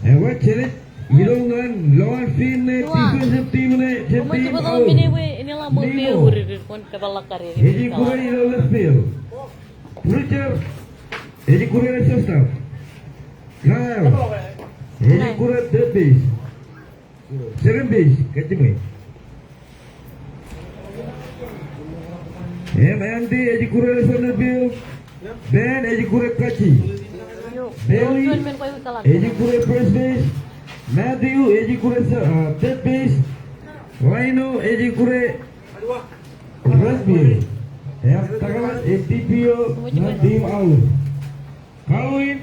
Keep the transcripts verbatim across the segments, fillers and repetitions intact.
Ewōr, jenaaj itok ñan lower field ṇe, defensive team ṇe, jet team out. Nino ej ikkure ilo left field. Bridger ej ikkure ilo shortstop. Kyle ej ikkure third base. Second base, kajjiṃwe. Im Andy ej ikkure ilo center field. Ben ej ikkure kajji. Bailey ej ikkure first base. Matthew ej ikkure, uh, third base. Lino ej ikkure right field. Im Taklat ej tippio ñan team out. Kaḷwin,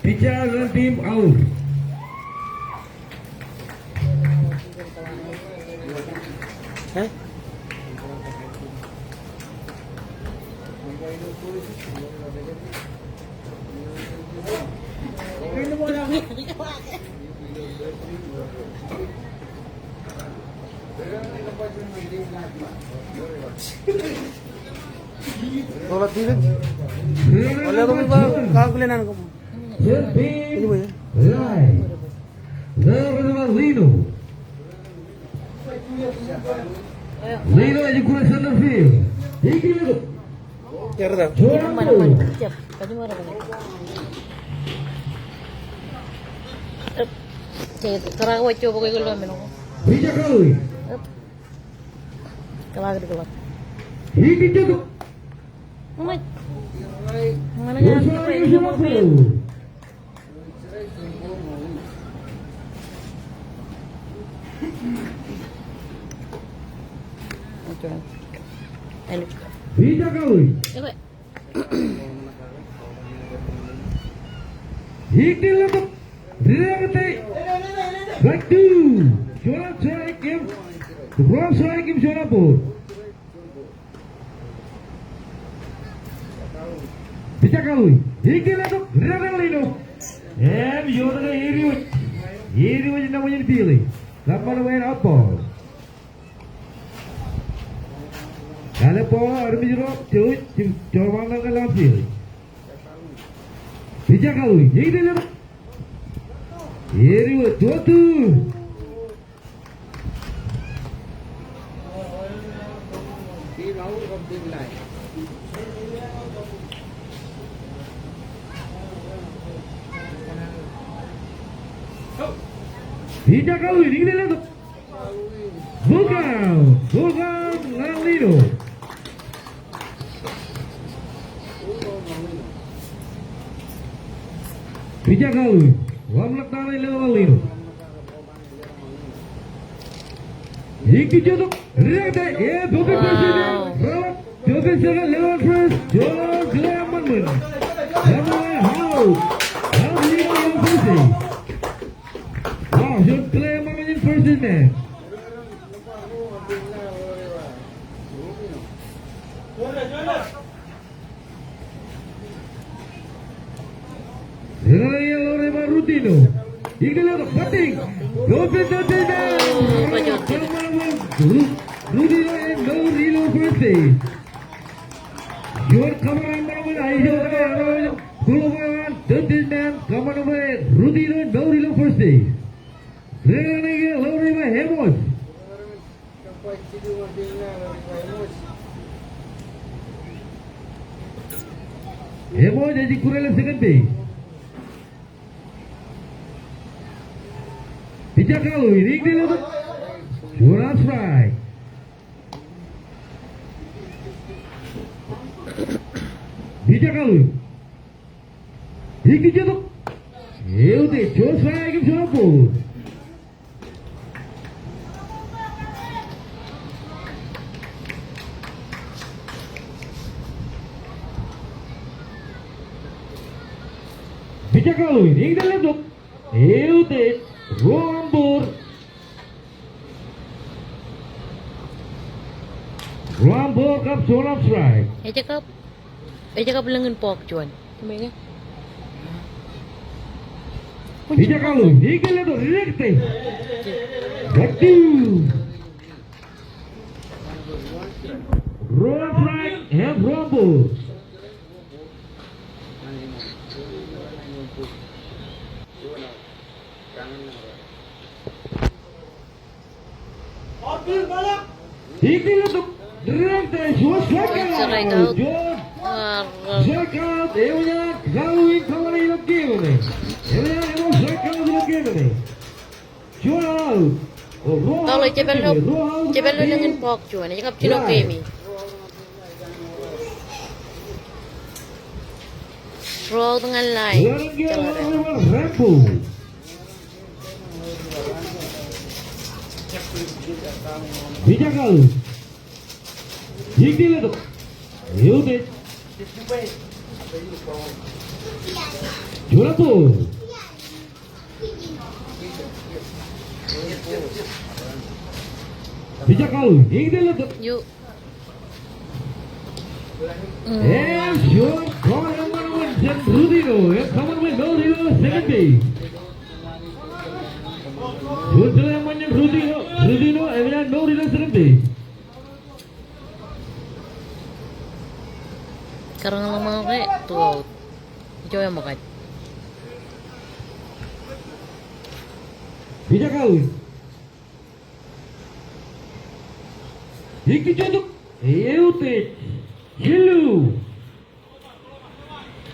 pitcher ṇe, team out. Jet team, lai. Nar ri ba Lino. Lino ej ikkure center field. Ej ikkure. Pitcher Kaḷwin. Ej ikkure. Pitcher Kaḷwin. Ej ikkure. Strike two. Juon strike im, wrong strike im juon ball. Pitcher Kaḷwin. Ej ikkure. Lino. Im ioon ke ej diwōj. Ej diwōj ṇa ṃōjin field e. Kōṃṃan bwe en out ball. Kale ball armej ro, jouj, jouj, jouj bar ṇa ñan left field. Pitcher Kaḷwin, ej diwōj. Ej diwōj, two two. Pitcher Kaḷwin, ej diwōj. Bukan, bukan ñan Lino. Pitcher Kaḷwin, ḷōmṇak ta ṇe ilo Lino. Ej ikkure, ej ikkure, ej, bukan first, ej, ej, bukan second, ej, first, juon play eṃṃan ṃōn. Eṃṃan ṃōn, out. Out, Lino ilo first base. Wow, juon play eṃṃan ṃōn in first base ṇe. Eo eo eo eo eo Rutino. Ej ikkure batting. Rutino ej mour ilo first base. Juon kōṃṃan ṃōn aijo eo eo eo. Kōṃṃan ṃōn third baseman, kōṃṃan ṃōn Rutino ej mour ilo first base. Eo eo eo eo eo eo eo. Emmoj ej ikkure ilo second base. Pitcher Kaḷwin, ej ikkure ilo. Juon strike. Pitcher Kaḷwin. Ej ikkure. Eutiej, juon strike im juon ball. Eñtel ḷọk. Eutiej. Ruo aṃ bōd. Ruo aṃ bōd kab juon aṃ strike. Ej kab, ej kab lōñ in bọọk juon. Pija Kalu, eñtel ḷọk, rejected. Ruo strike, and ruo bōd. Eñtel ḷọk, rejected, juon strikeout. Juon strikeout, eṃōj an Kalu in kōṃṃane ilo game ṇe. Eṃōj an strikeout ilo game ṇe. Kalu, jepel ḷọk, jepel ḷọk lōñ in bọọk juon, ej kab jino game e. Ruo out ñan line. Pija Kalu. Eñtel ḷọk. Eutiej. Juon aṃ bōd. Pija Kalu, eñtel ḷọk. Yu. Ej juon kọọl eṃṃan eṃṃan jān Rudino, ej kōṃṃan bwe mour ilo second base. Juon jeḷā eṃṃan jān Rudino, Rudino, eṃōj an mour ilo second base. Kōrā ñan ḷōṃaro ke, two out. Ijo eṃōkaj. Pija Kalu. Ikijjitōk, eutiej, jilu.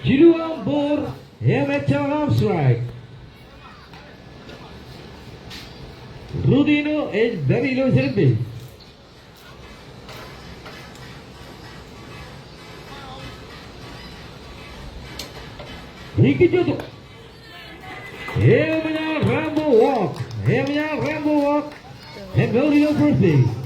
Jilu aṃ bōd, im ejjeḷọk aṃ strike. Rudino ej bat ilo second base. Ikijjitōk. Eṃōj an Rambo walk. Eṃōj an Rambo walk. Im mour ilo first base.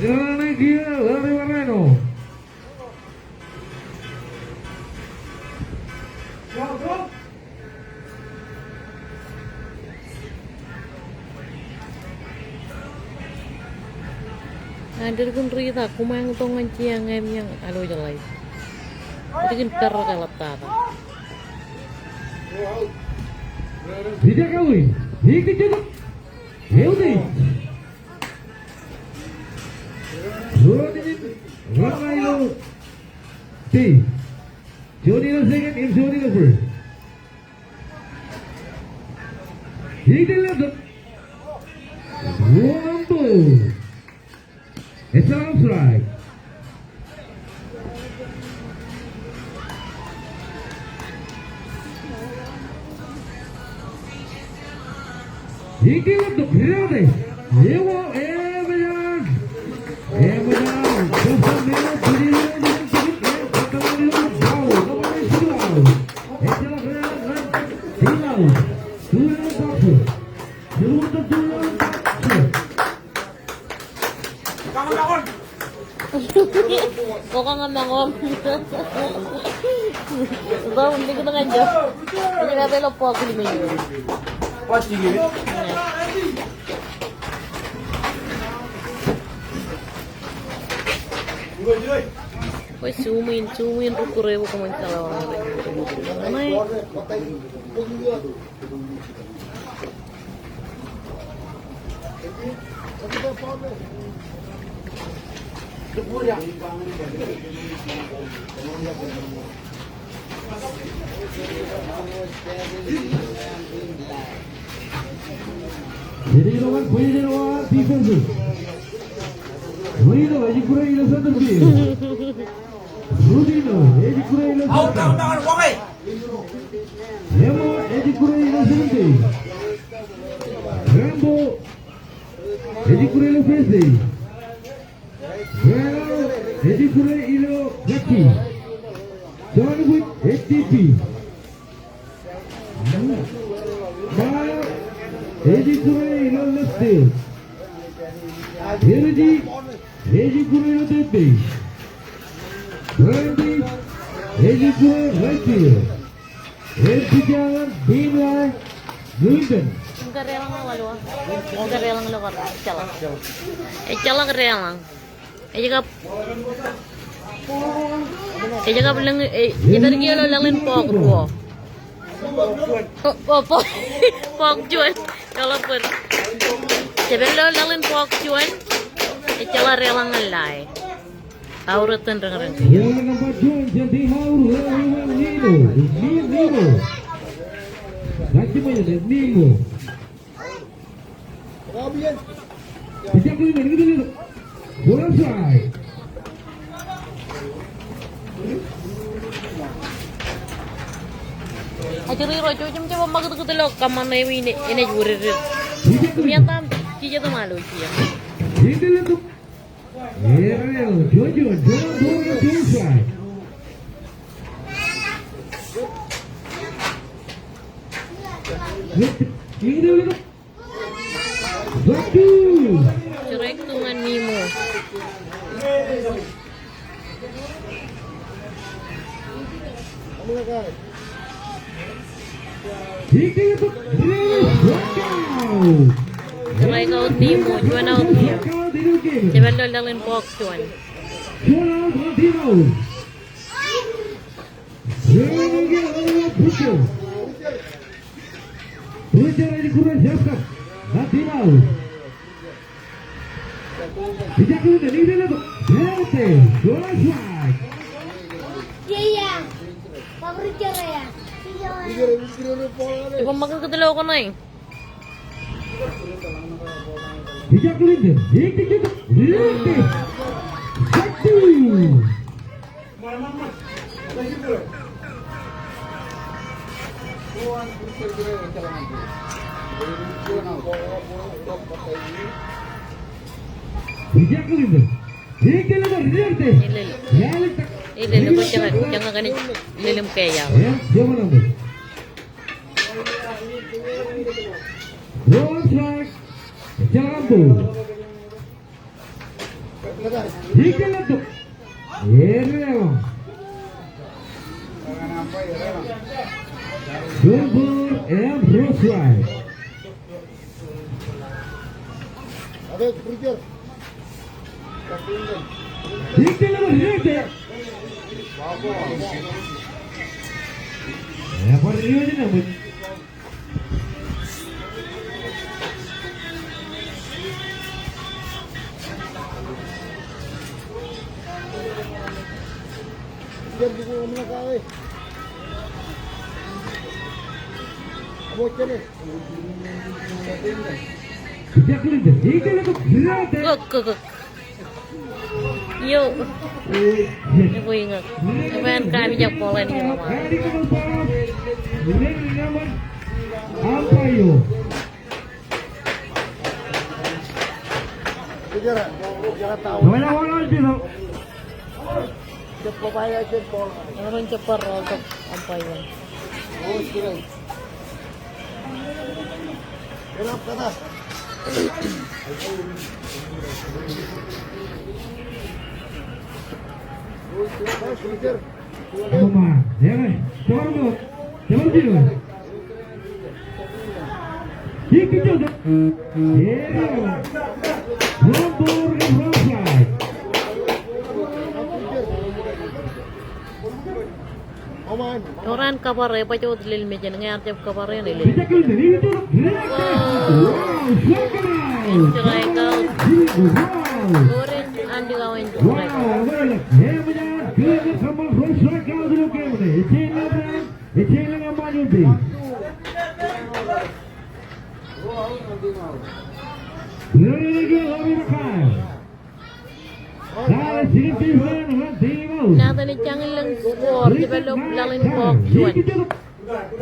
Ilo ṇe kiiō, Larry Moreno. An dikon riit ak koṃ eñtok ñan jeañ ñan eñin alooj ḷaik. Dikon pād ro ke ḷaptata. Pija Kalu, ikijjitōk. Eutiej. Juon ilo, juon ilo second, im juon ilo first. Eñtel ḷọk. Ruo aṃ bōd. Ejjeḷọk strike. Eñtel ḷọk, rejected. Ewo, eṃōj an. Eṃōj an. Justin Melo, Justin Melo, Justin Melo, Justin Melo, Justin Melo. Ejjeḷọk rejected, rejected. Two out. Two out, box. Two out, two out, box. Kwō kañ mañoṃ. Bwe un likūt ñan ijo. Ej kab ilo bọọk ilimen ijo. Bwe zoom in, zoom in, rūkūr eo bwe koṃwin jeḷā. Ej ilo an position eo an defense. Rudino ej ikkure ilo center field. Rudino ej ikkure ilo center. Emo ej ikkure ilo second base. Rambo ej ikkure ilo first base. Ej ikkure ilo third base. John Wick, H T P. Ej kure ilo left field. Energy, ej kure ilo third base. Brandy, ej kure right field. Ej pitcher, Bimla Clinton. Im kadeḷọñ ḷọk. Im kadeḷọñ ḷọk. Ejjeḷọk. Ejjeḷọk deḷọñ. Ej kab, ej kab lōñ, ej, ej pād kiiō ilo laḷ in bọọk ruo. O, o, bọọk, bọọk juon. Eḷap bōd. Ej pād ilo laḷ in bọọk juon. Ejjeḷọk deḷọñ ñan lae. Aur etan reñreñ. Ejjeḷọk number juon jān team Aur, Nemo, Nemo. Nemo. Ajri ro, jouj im jab ṃakūtkūt ilo kōṃṃan eo in, enaaj wūdikdik. Im etan, kijet im alooj iiō. Strike two ñan Nemo. Strike out Nemo, juon out iiō. Ej pād ilo laḷ in bọọk juon. Ej ba ṃakūtkūt ilo kōṇaan. Ilelōñ. Ilelōñ, kwōj jaña, kwōj jaña kōn ilelōñ ke eo. Juon ball and ruo strike. Kōk, kōk, kōk. Eo. Eo, iñak. Eo, an kami jak ball in ilo ṃaan. Eo, an jab bar roll tok umpire. Ewōr an kōbar e, baj wōt lel mejān, ñe ear jab kōbar e, elōñ. Wow. Strike out. Ewōr an, an di kawe strike out. Natan ej jañin lōñ score, develop laḷ in bọọk juon.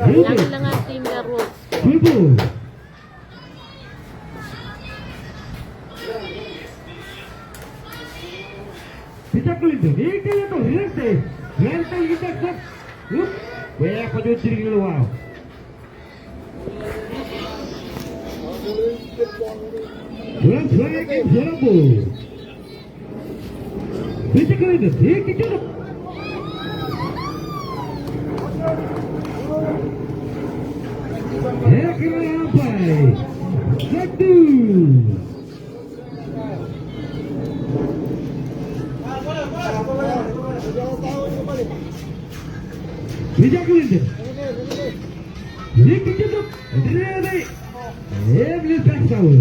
Jañin lōñ an team eo ruo. Juon strike, juon ball. Juon strike, juon ball. Pitcher Clinton, he kicks it up. Ekōṇaan by Satu. Pitcher Clinton. He kicks it up. Really? Em, lead back foul.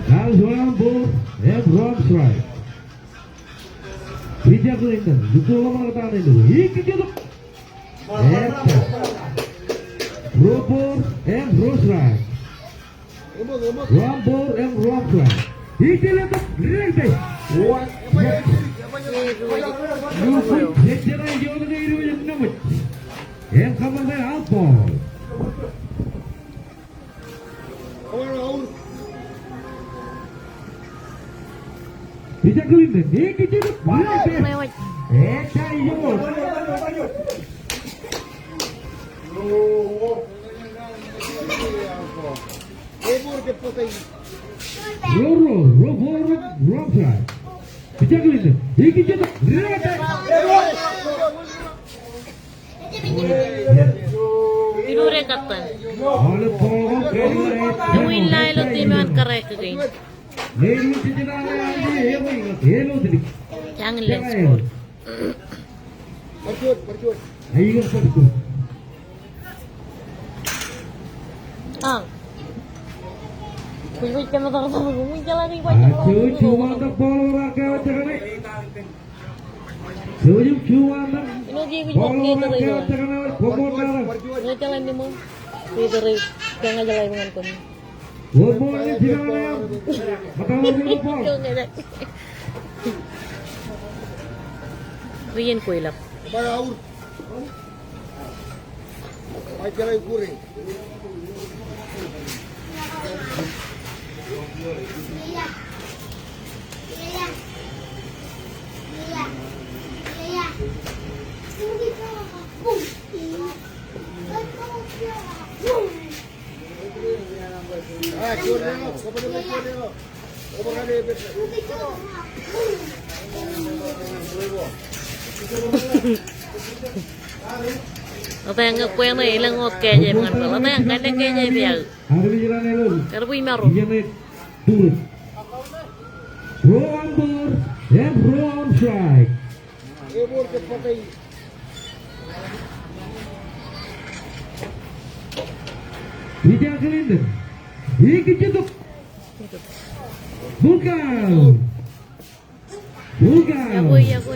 Kar juon ball, im ruo strike. Pitcher Clinton, lukkuun ḷōmṇak etan ilo. He kicks it up. Ekta. Ruo ball, im ruo strike. Ruo ball im ruo strike. Ijjeḷọk tok, ijjeḷọk tok. What? Jejjeḷā ijoko ke irooj eṇ eṃōj. Im kōṃṃan bwe out ball. Pitcher Clinton, he kicks it up. What? Ekta ijoko. Ruo, ruo, ruo ball, ruo strike. Pitcher Clinton, he kicks it up. Ilo rej kōttan. Ewōr ilo team eo an kōrā kein. Jañin lōñ score. Añ. Kwōj, kwōj kōmeḷeḷe, kwōj kōmeḷeḷe, kwōj kōmeḷeḷe. Āinwōt ej bar kōttar ilo. Āinwōt ej bar kōttar ilo. Āinwōt ej bar kōttar ilo. Ri en kwe ilap. Ḷotak ñe kwe ṇe elōñ wōt catch eo ñan ball. Ḷotak ñe kwe catch eo. Kar bwe imaroñ. Ruo on ball, and ruo on strike. Pitcher Clinton. Ikijjitōk. Full count. Full count. Yokwe, yokwe,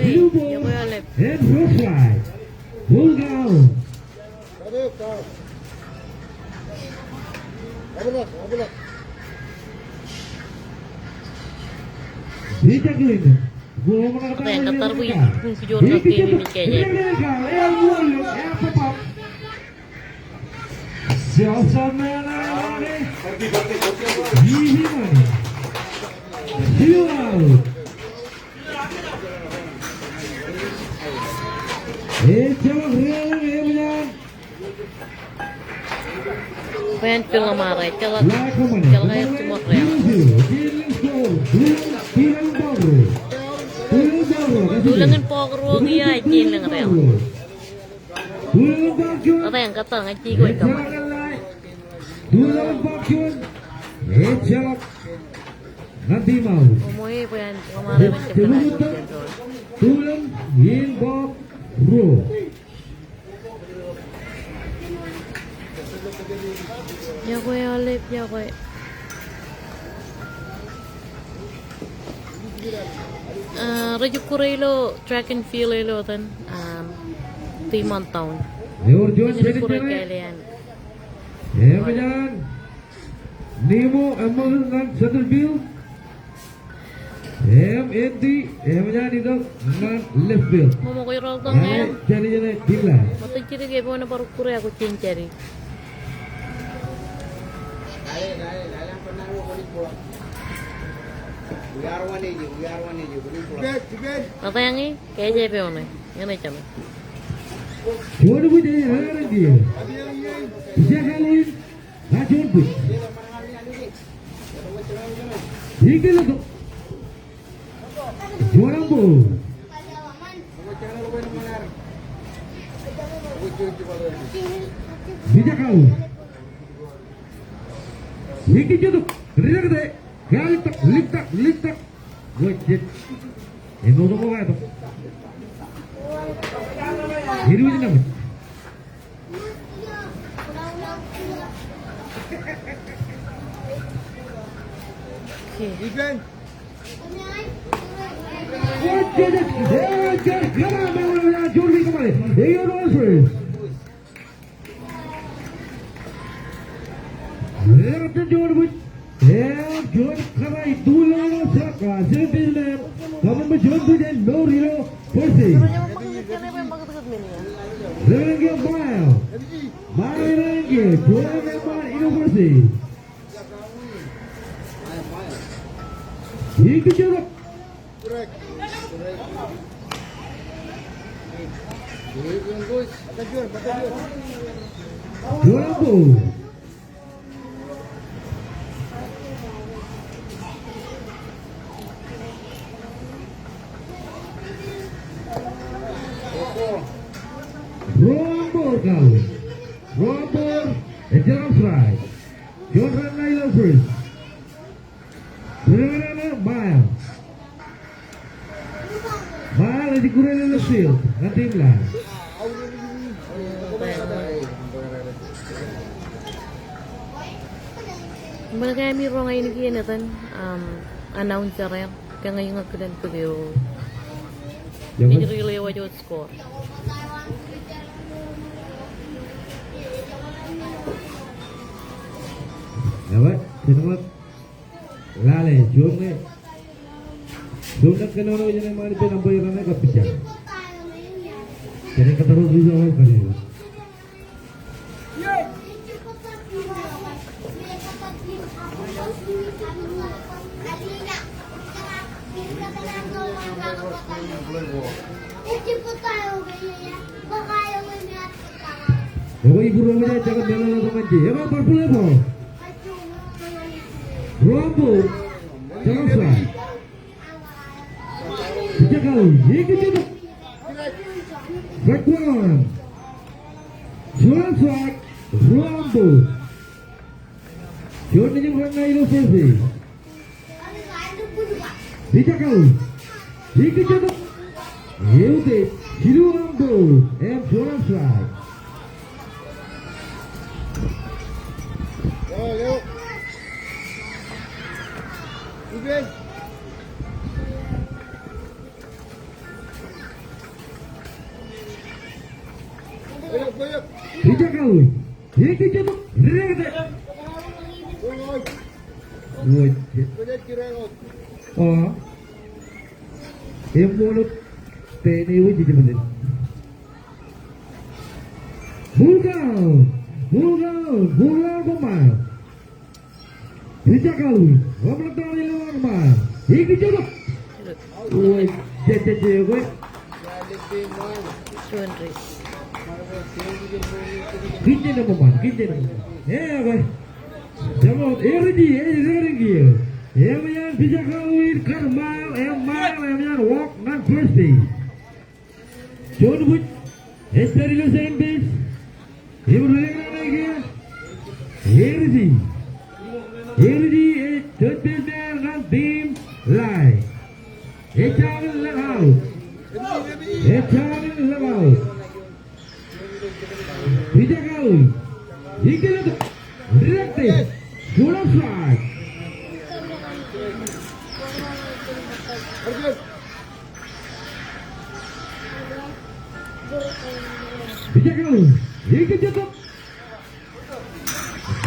yokwe aolep. And ruo strike. Full count. Pitcher Clinton. Ḷotak ñe kōttar bwe ikijjitōk. Ikijjitōk. Two out. Ejjeḷọk ri-eḷaññe eṃōj an. Bwe en pil ḷōṃaro, ejjeḷọk, ejjeḷọk aer jiṃor reḷ. Tulōñ in bọọk ruo kiiō, ej jañin lōñ reḷ. Ḷotak ñe kōttar ñe ej jikuj kōṃṃan. Ejjeḷọk ñan team out. Koṃṃool bwe en ḷōṃaro. Tulōñ in bọọk ruo. Yokwe aolep, yokwe. Ah, rej ukkure ilo track and field eo etan, um, Timantaun. Ewōr juon rej ukkure penin jāne. Kāālōt in. Eṃōj an Nimo eṃṃan ñan center field. Im Andy, eṃōj an itok ñan left field. Ṃōṃōkwe ro ḷọk ñan. Ej jān ijin ej tila. Ṃōttan jidik epoon bar ukkure ak jen jāde. Ṃōttan ñe, ke ej epoon ñan ej jān. Juon bwij ej rōñā ren kiiō. Ijekalu in. Ḷak juon bwij. Ikijjien tok. Juon aṃ ball. Ijekalu. Ikijjien tok. Ri tok. Ḷak tok. Ḷak tok. Wōj jet. Āinwōt ko tok. Āinwōt ko tok. Ḷak tok juon bwij. Im juon kōṇaan ilo sak, ah, second baseman. Kōṃṃan bwe juon bwij en mour ilo first base. Ḷōmṇak kiiō Mile. Mile ḷōmṇak kiiō. Juon eṃṃan ilo first base. Ikijjien tok. Juon aṃ ball. Ruo aṃ ball, Kawi. Ruo aṃ ball, ejjab strike. Juon run ṇa ilo first. Mile. Mile ej ukkure ilo left field ñan team ḷae. Ṃōṇōṇō ke ami roñ ainikien etan, um, announcer eo, ke ña ij ña kilen bōk eo. Ej ri eo ej wōj score. Ewe, kōn wōt. Lale, juon ñe. Juon ñe kōnono ijeṇe ṃaan ippān umpire ṇe kab pitcher. Kōnke kōttar ri eo kōnono. Ekwe, ibūroṃōj ej jab meḷeḷe tok ñan je. Ebar bar play ball. Ruo aṃ ball. Jab strike. Ijekalu, ikijjien tok. Strike one. Juon strike, ruo aṃ ball. Juon nejin run ṇa ilo first base. Ijekalu. Ikijjien tok. Eutiej. Jilu aṃ ball. Im juon aṃ strike. Ijekalu. Ikijjien tok. Ri tok. Wōj. O. Eṃṃool wōt. Pene wōj ijebōlen. Full count. Full count. Full count ko Mile. Ijekalu. Ḷōmṇak tok ilo an Mile. Ikijjien tok. Wōj, jet, jet, jet, wōj. Kiiō eṃṃan, kiiō eṃṃan. Ewe. Jab wōt, eriti, ej rūkaki kiiō. Eṃōj an pitcher ko in kar Mile, im Mile, eṃōj an walk ñan first base. Juon bwij, ej pād ilo second base. Im rūkaki ṇe kiiō. Eriti. Eriti, ej third baseman ñan team Lae. Ejjañin leg out. Ejjañin leg out. Ijekalu. Ikijjien tok. Ri tok. Juon strike. Ej kajjitōk.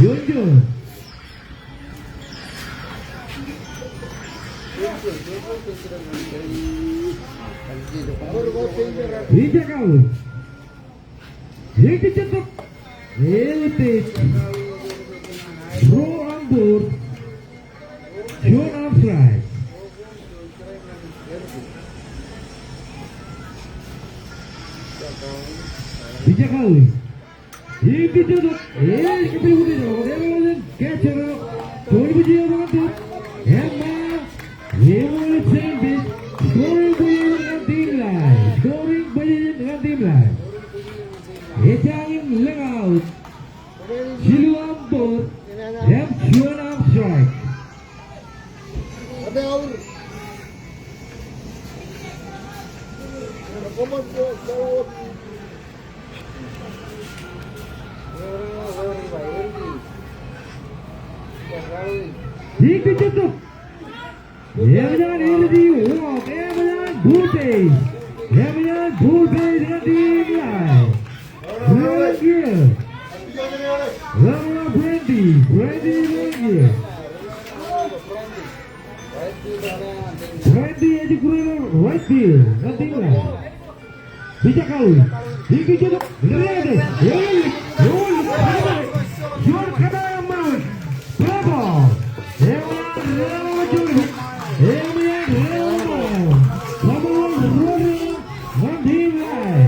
Juon juon. Ej jekau. Ej kajjitōk. Ej kajjitōk. Ruo on board. Juon arm strike. Ej jekau. Ej kajjitōk. Ej kajjitōk. Ej kajjitōk. Ej kajjitōk. Ej kajjitōk. Scoring position ñan team Lae. Scoring position ñan team Lae. Ejjañin lōñ out. Jilu on board. Im juon arm strike. Ej kajjitōk. Eṃōj an erūti walk, eṃōj an full base. Eṃōj an full base ñan team Lae. Rūkaki. Rūkaki Brandy, Brandy rūkaki. Brandy ej kūr ilo right field ñan team Lae. Ej jekau. Ej kajjitōk. Ej kajjitōk. Juon kōtḷọk mound. Play ball. Eṃōj an deḷọñ juon. Eṃōj an deḷọñ mound. Kōṃṃan ruo ñan team Lae.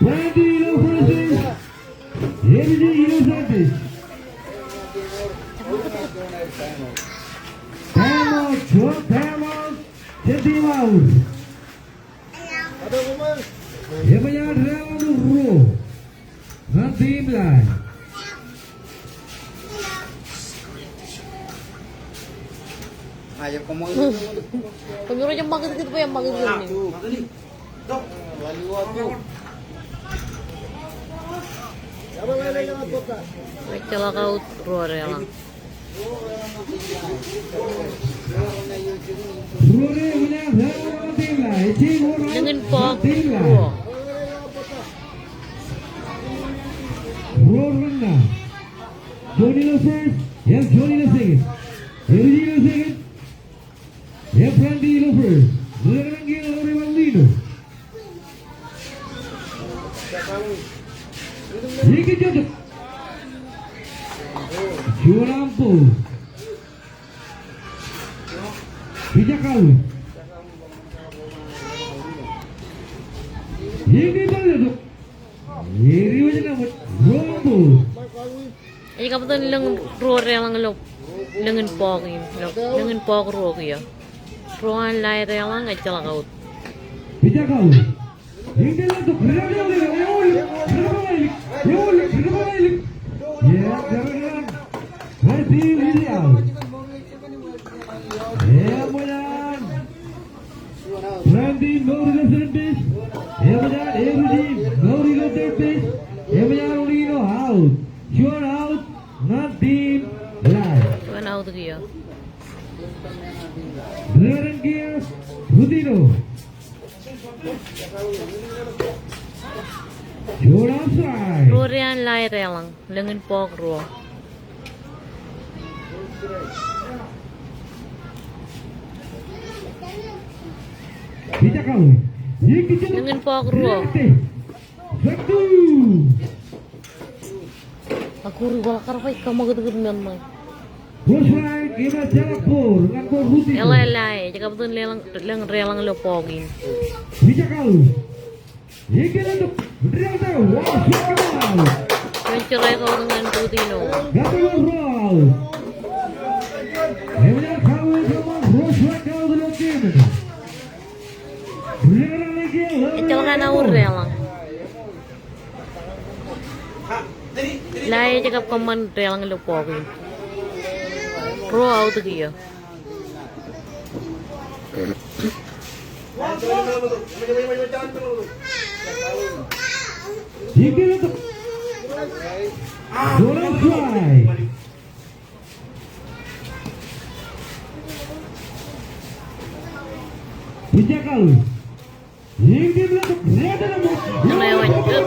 Brandy ilo first base. Eruji ilo third base. Time out, juon time out. Jen team out. Eṃōj an deḷọñ ruo ñan team Lae. Kōmro jab ṃakūtkūt bwe eṃṃakūt kōn in. Ejjeḷọk out ruo deḷọñ. Lōñin pọk ruo. Ruo runner. Juon ilo first, im juon ilo second. Eruji ilo second. Im Brandy ilo first. Ri-kōṇaan kiiō ḷọk ilo lino. Ej kajjitōk. Juon arm ball. Ej jekau. Ej kajjitōk. Ej kab etan lōñ ruo deḷọñ ilo lōñin pọk in, ilo lōñin pọk ruo kiiō. Ruo an Lae deḷọñ, ejjeḷọk out. Ej kajjitōk. Eṃōj an Brandy mour ilo second base. Eṃōj an Eruji mour ilo third base. Eṃōj an Rutino out. Juon out ñan team Lae. Juon out kiiō. Ri-kōṇaan kiiō Rutino. Juon out strike. Ruo ri an Lae deḷọñ. Lōñin pọk ruo. Lōñin pọk ruo. Ak uri wōt kar ba ij kaṃakūtkūt men ṇe. Eḷaññe Lae ej kab etan lōñ deḷọñ ilo pọk in. Juon strikeout ñan Rutino. Ejjeḷọk an aur deḷọñ. Lae ej kab kōṃṃan deḷọñ ilo pọk in. Ruo out kiiō. Ej jekau. Ñe ewōr jet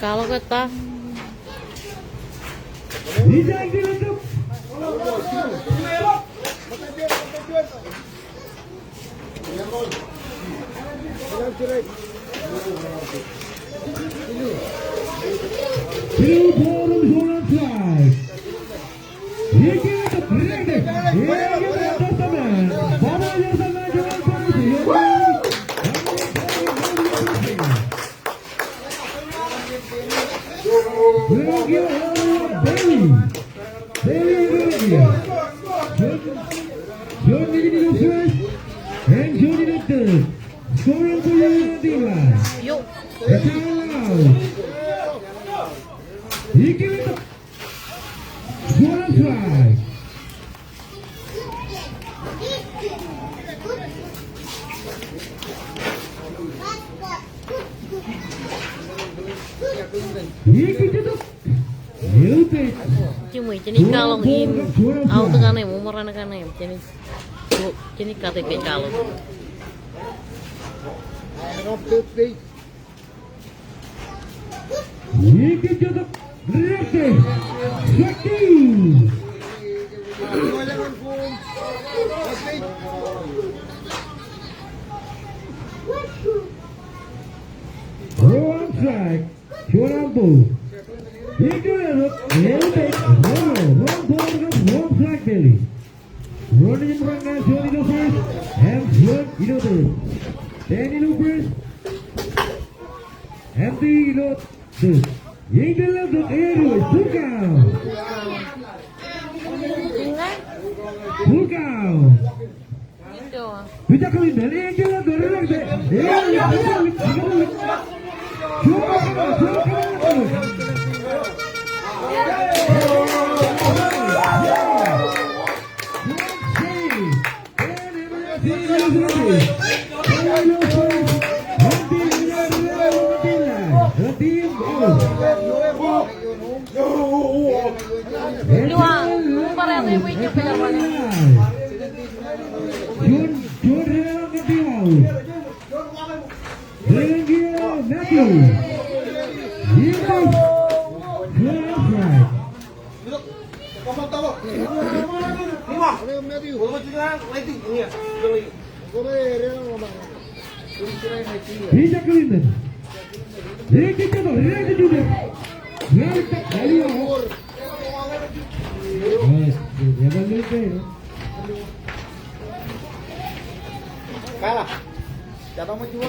Kwaḷọk ettā. Juon ilo first, and juon ilo third. Scoring for your team line. Yo. It's all out. Ikijjitōk. Juon strike. Ikijjitōk. Jiṃwe, jenaaj kaḷoñ im out kaṇe im home run kaṇe im jenaaj jenaaj kate ke kaḷoñ. Ikijjitōk. Strike two. Wrong strike. Juon out. Ikijjitōk, wrong ball, wrong ball, wrong strike, Bailey. Runnaan im runnaan, juon ilo first, im juon ilo third. Ten ilo first, empty ilo third. Ikijjitōk, full count. Full count. Pija Clinton,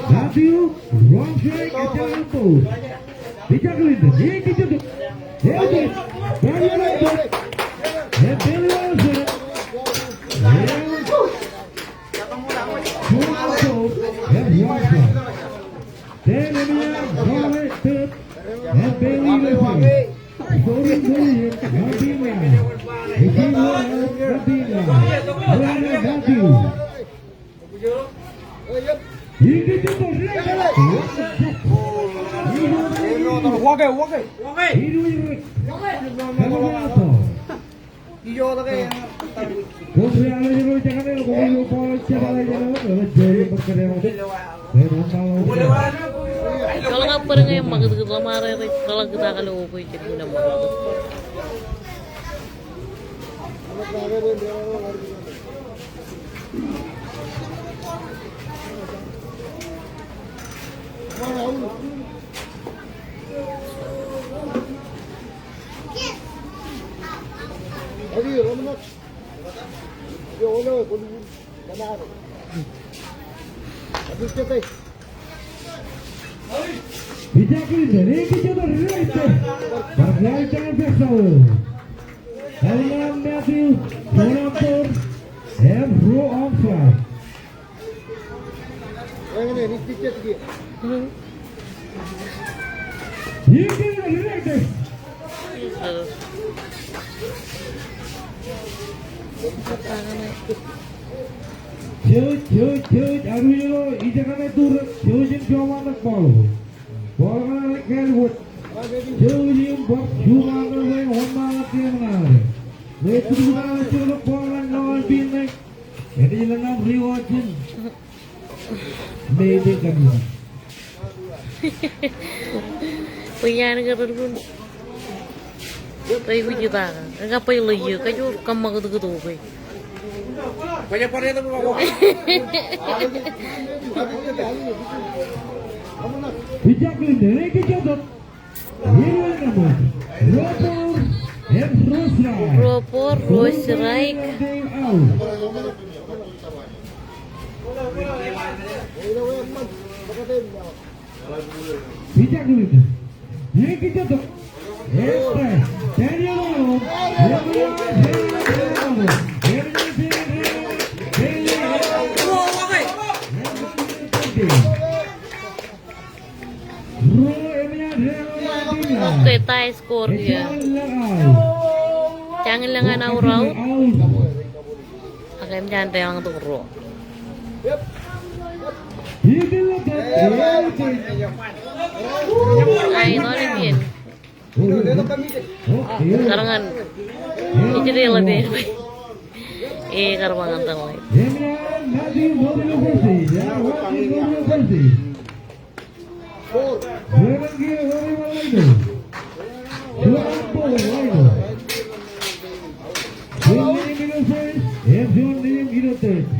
Matthew, wrong strike, ejjeḷọk ball. Pija Clinton, ikijjitōk. Ejjeḷọk bōd ñe ṃakūtkūt ḷōṃaro rej kaḷọk kōtḷọk ilo okwe jet ilo ṃakūtkūt. Pija Clinton, ikijjitōk, right there. Bar right there. Āliñan Matthew, juon out, im ruo onside. Jouj, jouj, jouj, armej eo, ijekaṇe tur, jouj im juṃaanḷọk ball. Ball kaṇe rej kāālwōj. Jouj im bar juṃaanḷọk ball ṇe. Rej kūtkūt aō ejjeḷọk ball ṇe ilo ṃwiin ṇe. Enaaj lōñ aṃ reward in. Maybe kaṇ. Bwe iaan ke rej kun. Rej wūjitōk. Ekwe bwe ḷeo iiō, kajjitōk kab ṃakūtkūt okwe. Pija Clinton, ej kajjitōk. Ruo ball, ruo strike. Pija Clinton. Ej kajjitōk. Ej kajjitōk. Daniel Arnold. Daniel Arnold. Daniel Arnold. Okay, tie score kiiō. Jañin lōñ an aur aur. Ak eṃōj an deḷọñtok ruo. Aet, ḷọk iien. Kar ñan ijdeḷọk e. E, kar ba ñan tōl e.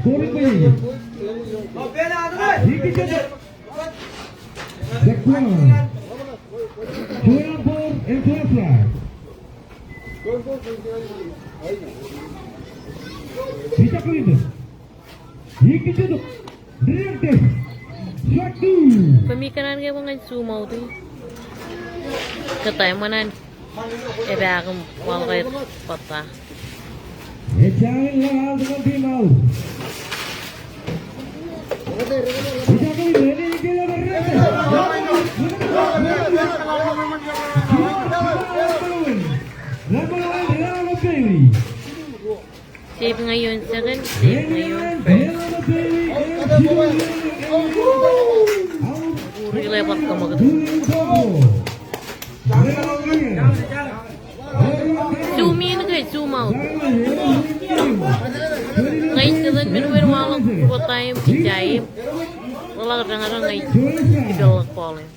Scoring by Jack Brown. Two on four and two on strike. Pita Clinton. Ikijjino. Directed. Strike two. Kōmij kōṇaan ke bwe ñan zoom out e. Kōtaan eṃṃan an epaak im waḷọk aer bōkta. Ejjañin lōñ aut ñan team aur. Save ñan ioon second, save ñan ioon first. Uri ḷe bar kōṃakūt. Zoom in ke zoom out? Ña ij kōtōn men bwe en waḷọk ruo taim, ejja im ḷọk deñdeñ ña ij peḷḷọk ball in.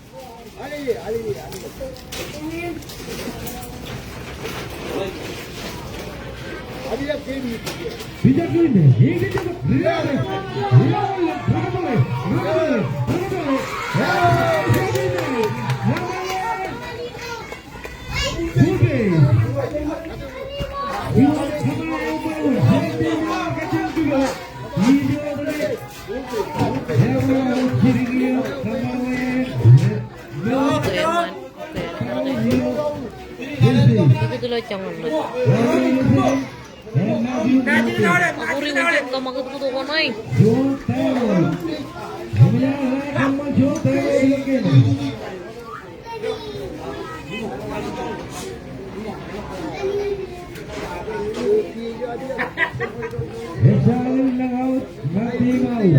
Ejjañin lōñ aut ñan team aur.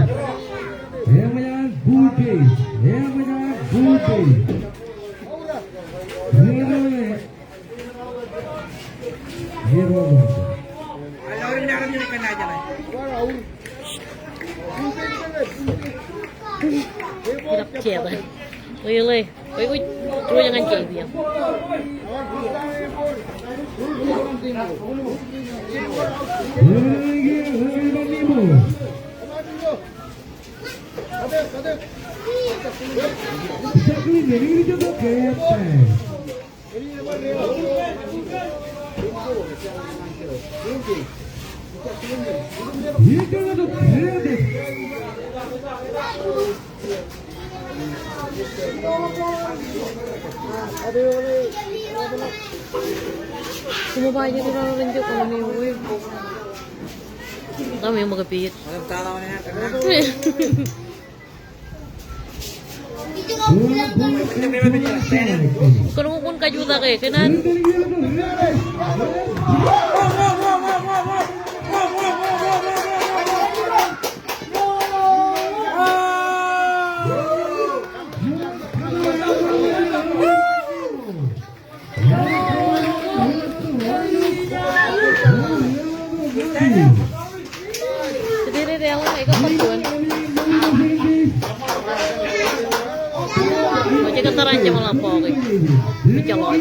Eṃōj an bull base. Eṃōj an bull base. Ḷe, ḷe, ḷe, ḷe, ḷe, ḷe. Kōn ukokun kajutak e, kōn an. Ej kōttar an jeṃḷọk bọọk e. Ejjeḷọk.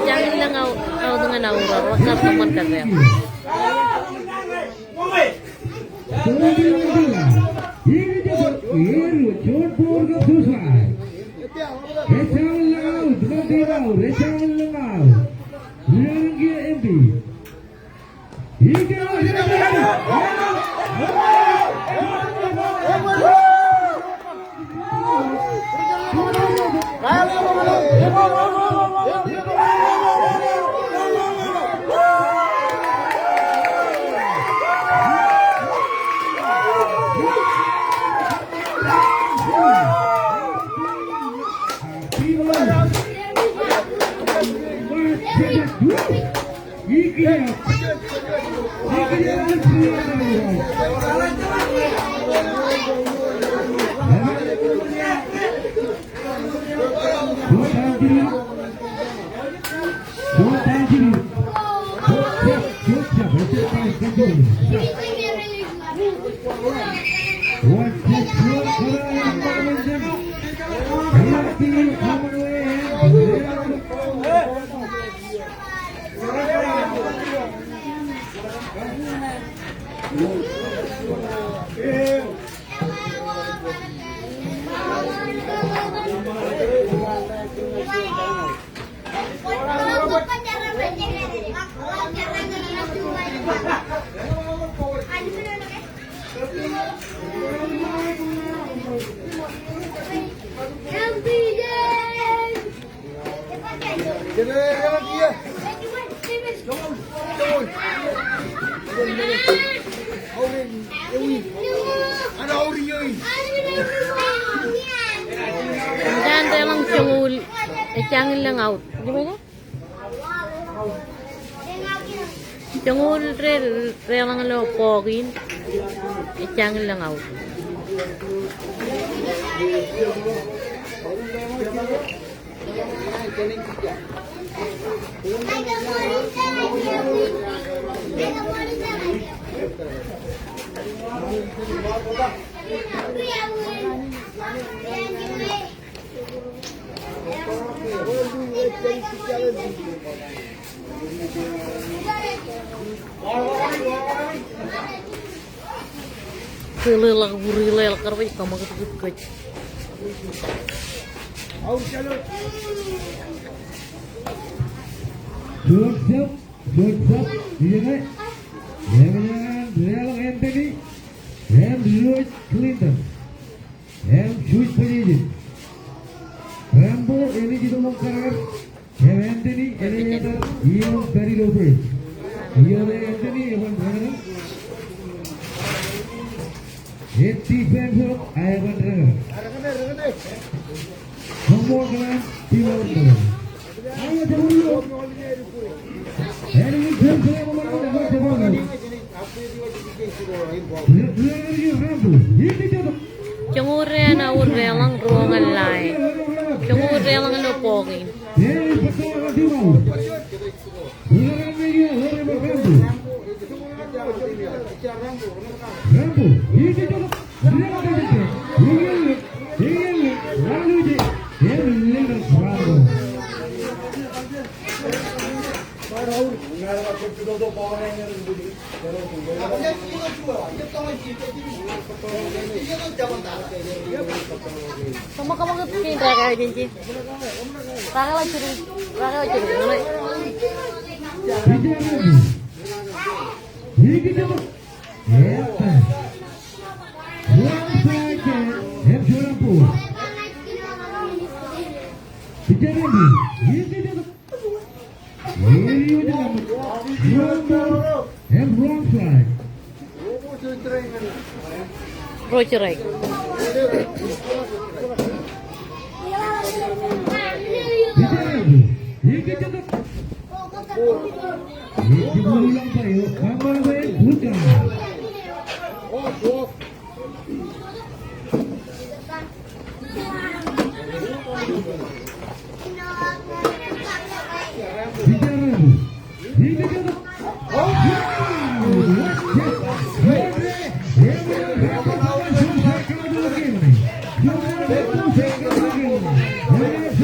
Ejañin lōñ aut, aut ñan auror, what's up, someone cut there. Ejañin deḷọñ joñoul, ejañin lōñ aut. Joñoul ro, ro deḷọñ ilo bọọk in, ejañin lōñ aut. Tōl ḷọk būrueḷe ḷọk kar baj kōṃakūtkūt kōj. Joseph, Joseph, ijeṇe. Eṃōj an deḷọñ Anthony, im George Clinton. Im juuj bajjek. Rambo, enaaj itok ḷọk kōrā. Im Anthony, enaaj etal iiō im pād ilo first. Iiō eo Anthony, eban rōñrōñ. Im defense eo, a eban rōñrōñ. Koṃṃool kōṇaan, team eo. Joñoul deḷọñ, aor deḷọñ, ruo ñan lae. Joñoul deḷọñ ilo ball game. Kōṃṃan, kōṃṃan, kōṃṃan, kōṃṃan. Ruo strike.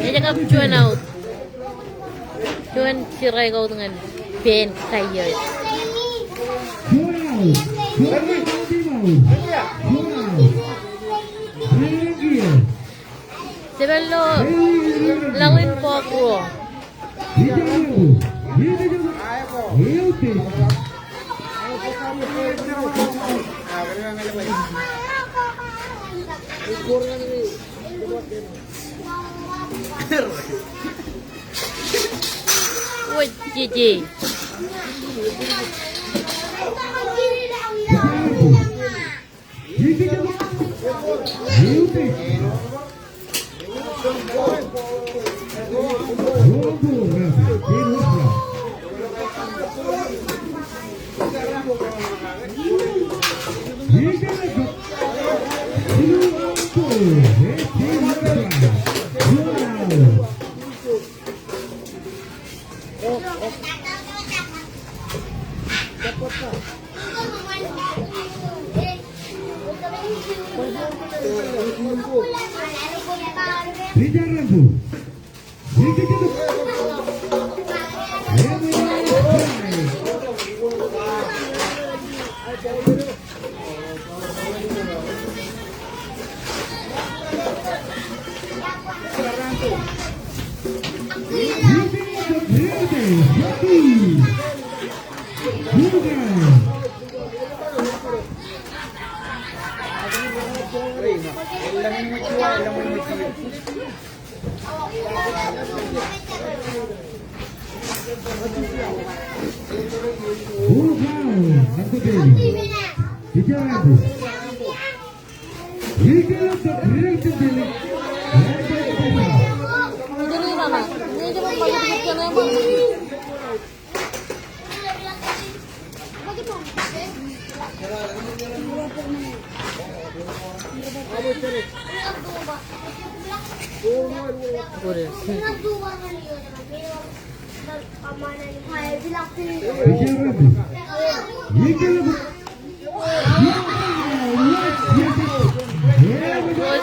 Ej kab juon out. Juon strikeout ñan Ben Kayai. Jepel ilo laḷ in bọọk ruo. Wōj jeje.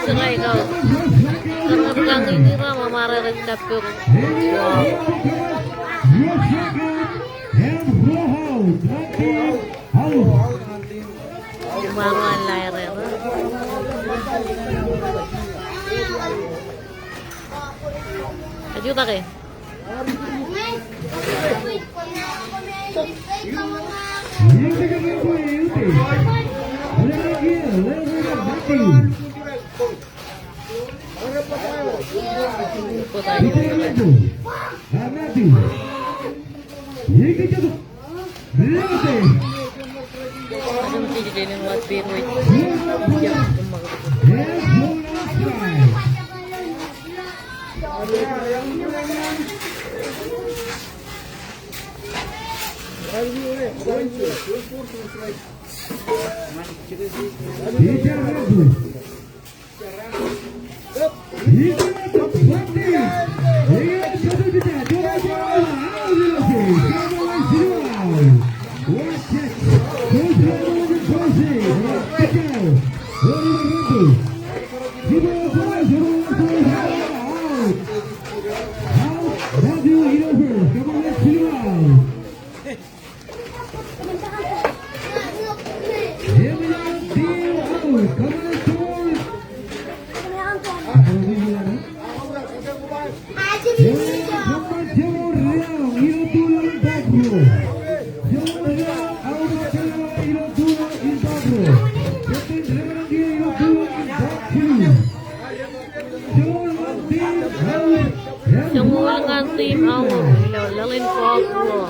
Strikeout. Kōrā kañin ro, ṃaṃa rej tap pok. Wow. Ṃaroñ an laer eo. Ej jutak e. Joñoul ñan team Aolep ilo laḷ in ball ruo.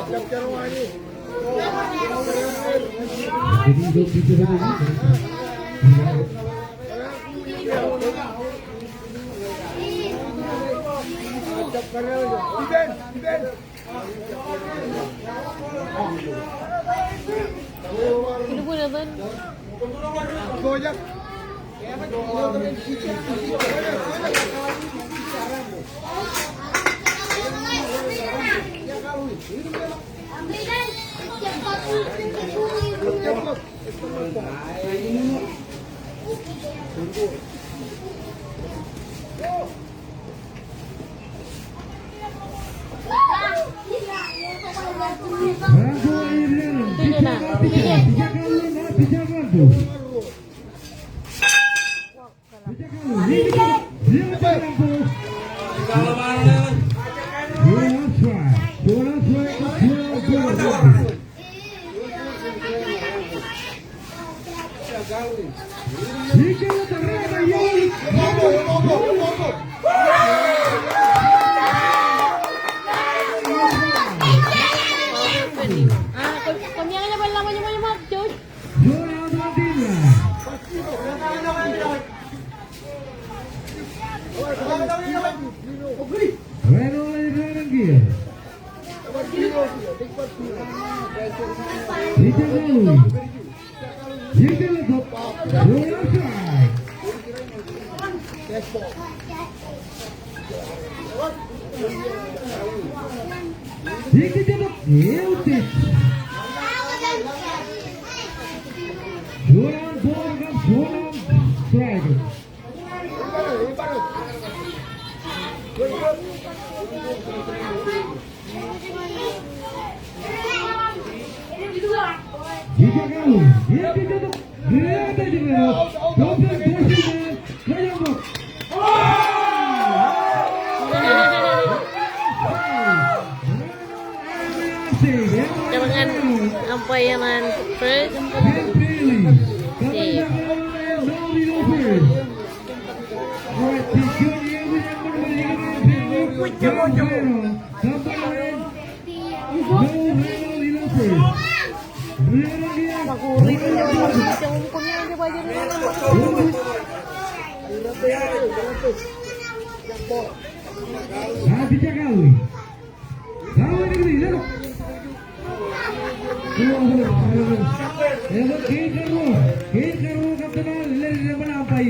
Kōrā ñan umpire ñan first.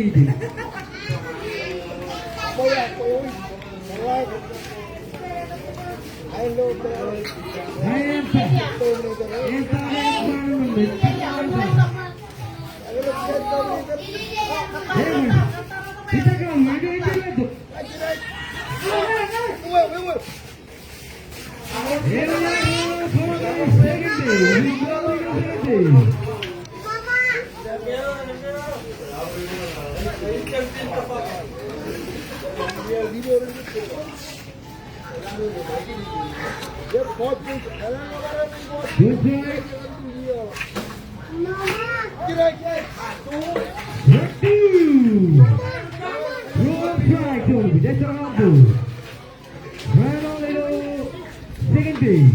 Safe. Strike, Tony. That's a strike, Tony. Right on the second base.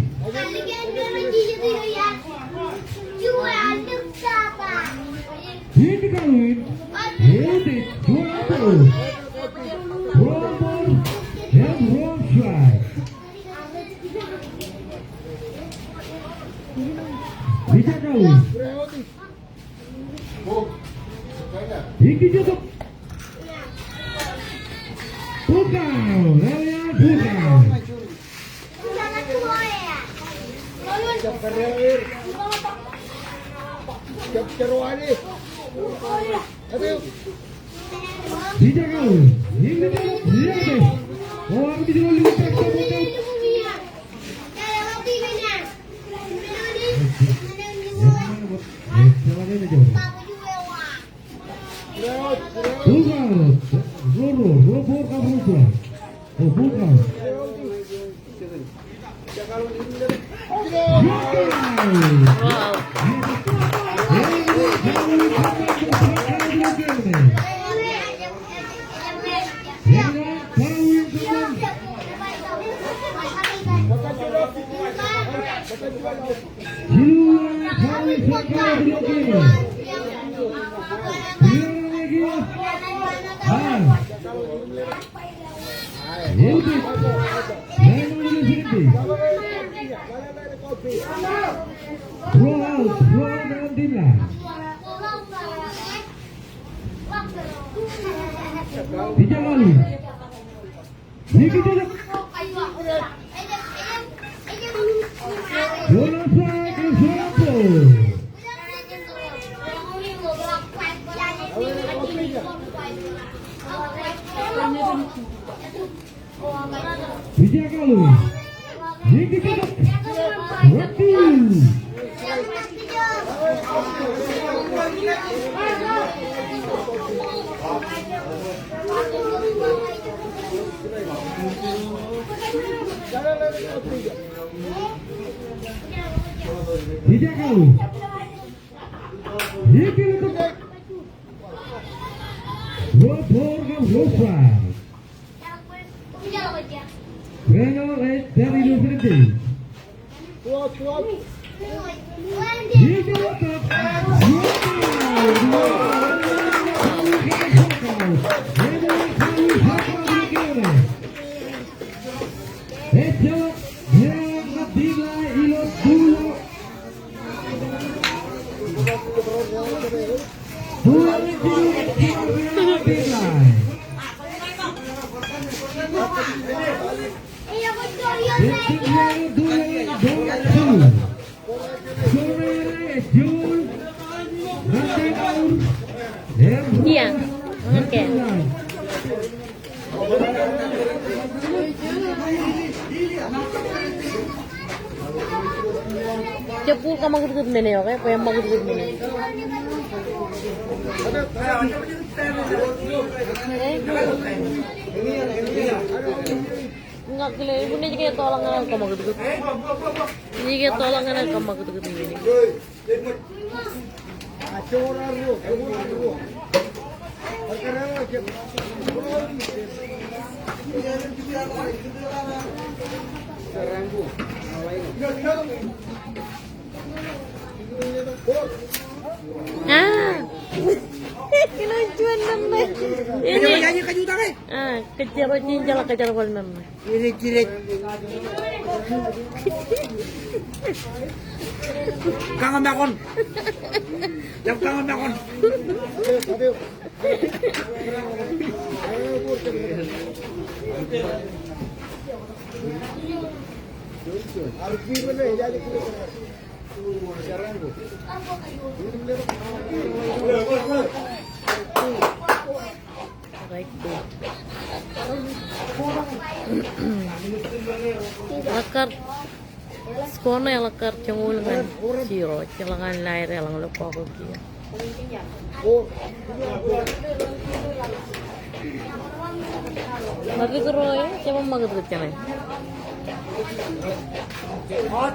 Hit the ground. Hit it. Two out. Wrong ball. And wrong strike. Pitcher out. Ikijjitōk. Pull count. Area pull count. Pitcher out. Ikijjitōk. Throw out, throw out eo an team ḷe. Pitcher out. Ikijjitōk. Ball strike, strike ball. Pitcher out. Ikijjitōk. Strike two. Pitcher out. Ikijjitōk. Ro ball kab ro strike. Rengel ej pād ilo second base. Yeah. Okay. Jab ball kaṃakūtkūt men eo ke, bwe eṃṃakūtkūt men eo. Eh? Ña kile, ebuñ ej ke ettoḷọk ñan kaṃakūtkūt. Ej ke ettoḷọk ñan kaṃakūtkūt men eo. Ah. Ilo juon ṇe. Ini. Ah, kōjjeḷọk, jeḷā kōjjeḷọk ṇe. Jirej, jirej. Kañ makon. Jab kañ makon. Eḷak kar, score ṇe eḷak kar joñoul ñan zero, jeḷak an Lae eḷañḷọk kọọkḷọk kiiō. Ṃakūtkūt ro e, jab ṃakūtkūt jeṇe. Kwōn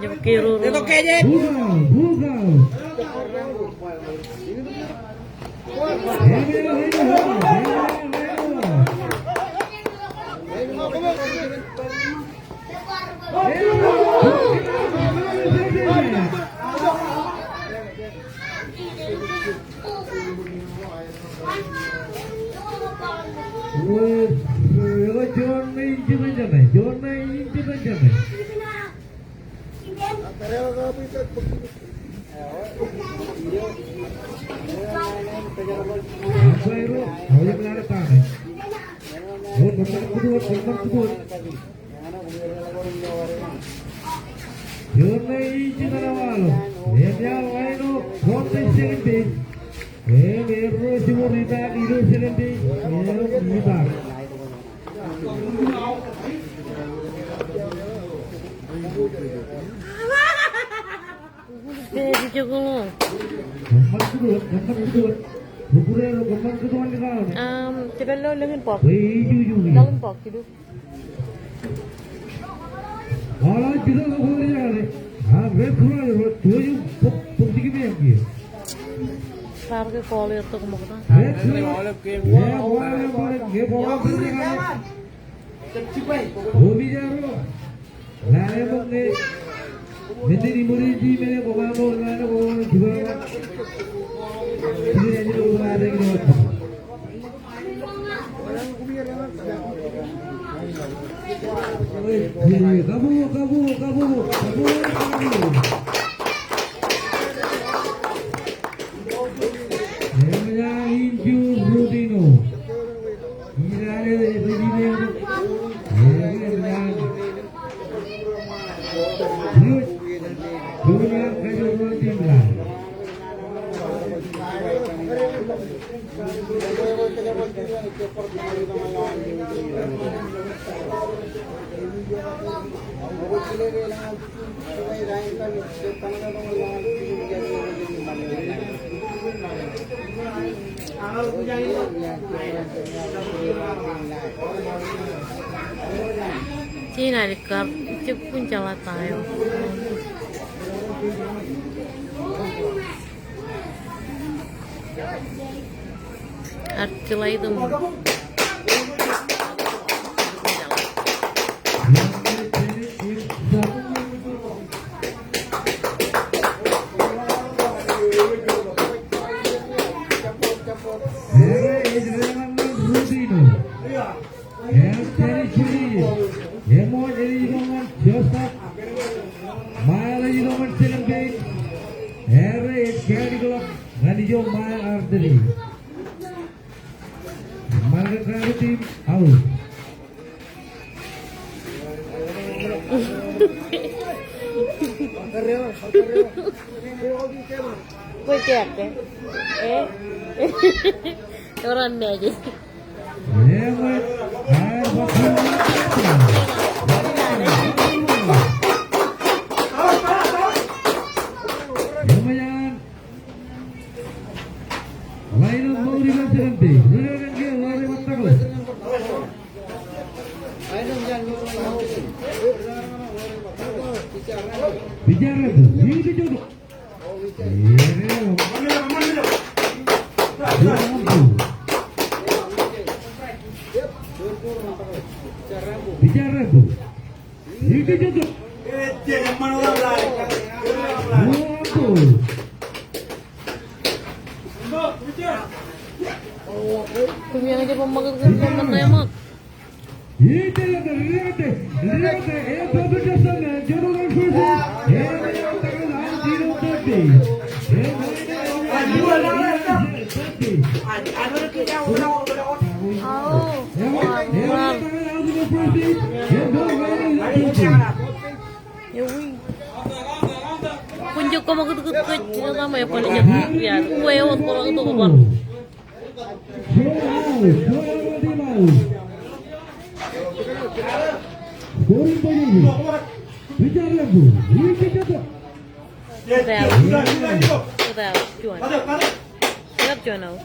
jab keroro. Juon ṇe in jibwin jeṇe, juon ṇe in jibwin jeṇe. Juon ṇe in jibwin jeṇe. Im erro jibwin ilo second base. Im erro jibwin ilo second base. Im itaak. Um, jepān lo lōñ in puck. Lōñ in puck, jilu. Raar ke goal eo tok ṃokta. Jen alikkar, jab kōn jeḷā ta eo. Ar jeḷā itok. Anthony Junior. Eṃōj ej itok ñan shortstop. Mael ej itok ñan second base. Erre ej kaliklọk ñan ijo Mael arteri. Ṃae kake team out. Kwōj kake. E? Ewōr an magic. Bijarretu. Bijarretu. Bijarretu. Kwōn jab kōṃakūtkūt kōj, ilo tama eo, bōlen jab iar uwe eo an kōḷọk tok bar. Without. Without. Juon. Without juon out.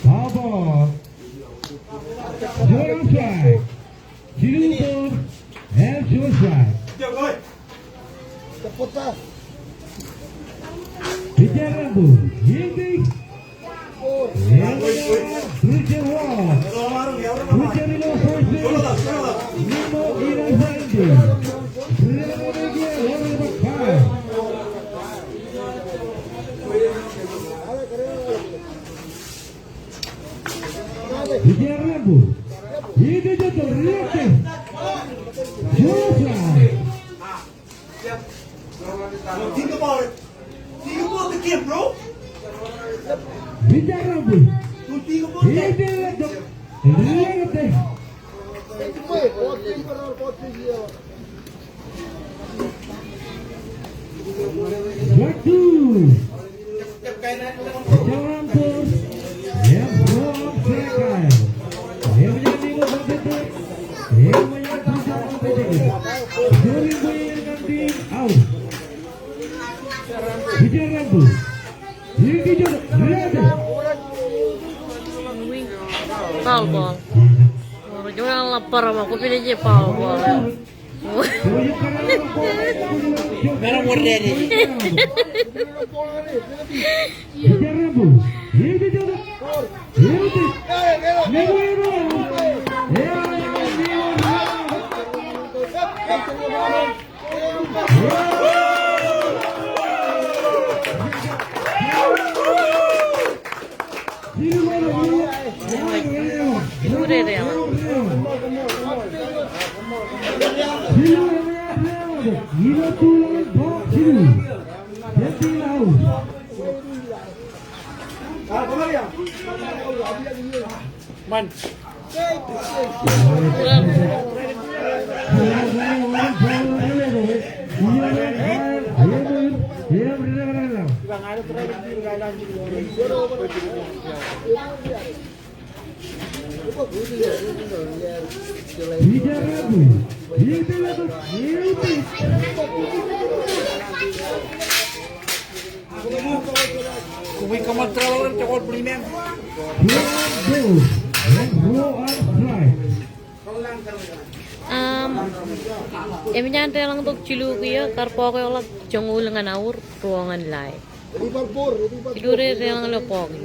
Foul ball. Joe Armstrong. Jilu ball. And Joe strike. Pitcher Rambo. Yielding. And Bridger Ross. Bridger in the first base. Nimmo in the second base. Bridger Ross. Pitcher Rambo. Ito jab to, riak ke. Joe strike. Think about it. Think about the game, bro. Pitcher Rambo. Don't think about that. Ito jab to, riak ke. Strike two. Jalan ball. Yep, ball strike. Yep, jadi ball strike. Yep, jadi ball strike. Jadi ball strike. Out. Pitcher Rambo. Foul ball. Bar ḷap bar ṃōk, kwōj pād ije foul ball. Meram wōr dādi. Um, eṃōj an deḷọñ tok jilu kiiō, kar bọọk eo ḷọk joñoul ñan aur, ruo ñan lae. Jilu rej deḷọñ ilo bọọk in.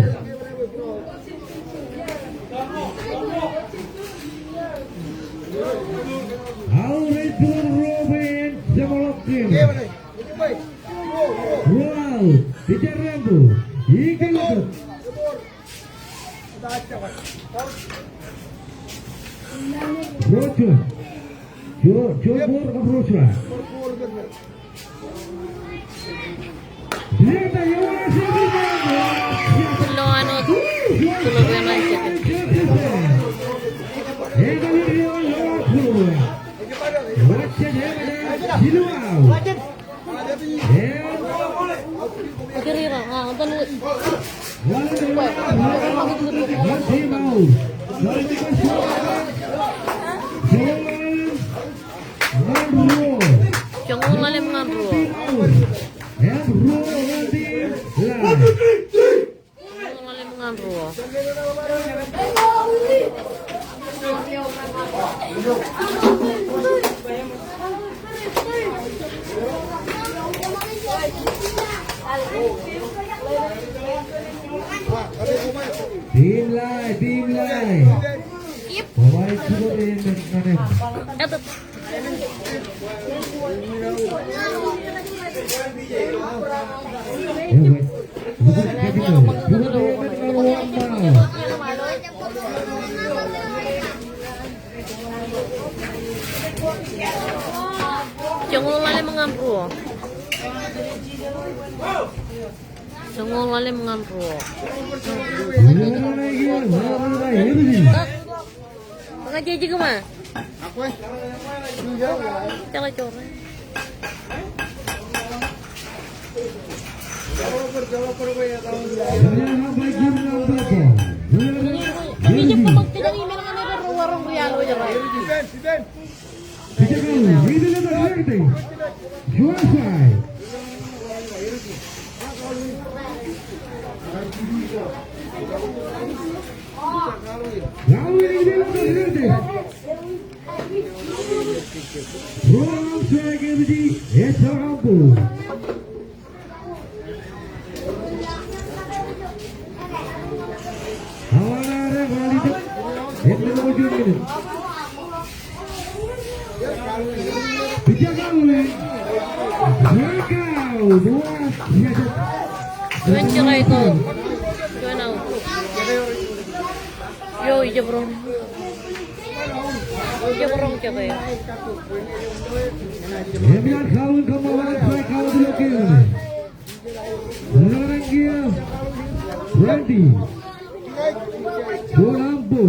Aolep ej juon ruo bwe en jeṃḷọkin. Wow, pitcher Rambo. Eagle ḷọk. Ro juon. Juon, juon ball kab ro strike. Lo ano, lo ano. Joñoul ḷalem ñan ruo. Joñoul ḷalem ñan ruo. Team Lai, team Lai. Bye-bye, Chico. Joñoul ḷalem ñan ruo. Joñoul ḷalem ñan ruo. Ña jeje kōma. Jeḷā jorrāān. Strike out. Juon out. Eo, ijab roñ. Ijab roñ jab eo. Emian Kalwin kōṃṃan strike out ilo game in. Randy. Randy. Juon ampo.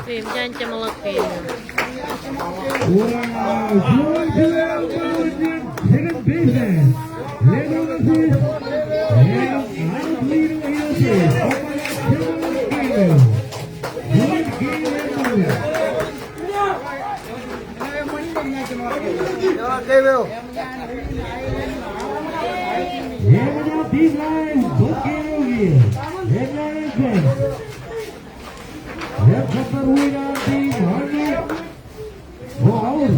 Team jān Jeṃḷọk team. Im kōttar wiin an team Arṇo. O, aur.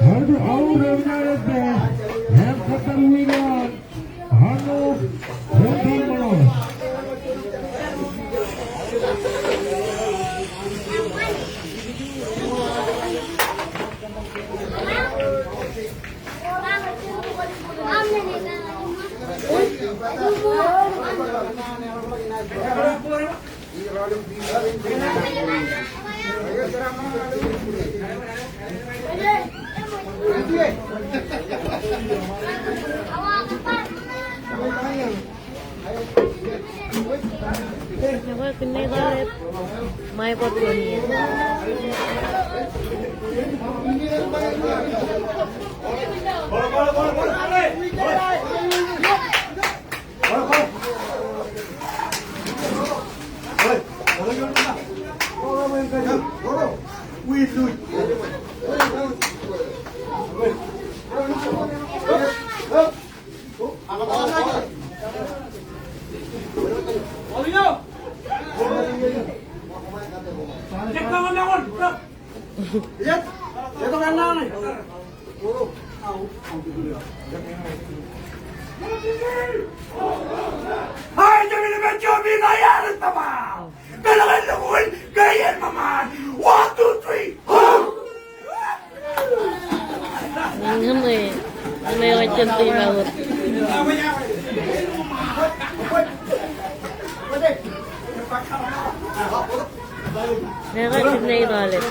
Aur, aur, aur, aur, aur, aur, aur, aur, aur, aur, aur, One, two, three. Ñe, ñe ej jab tui ṃae wōt. Ñe ej jab tui ṃae wōt.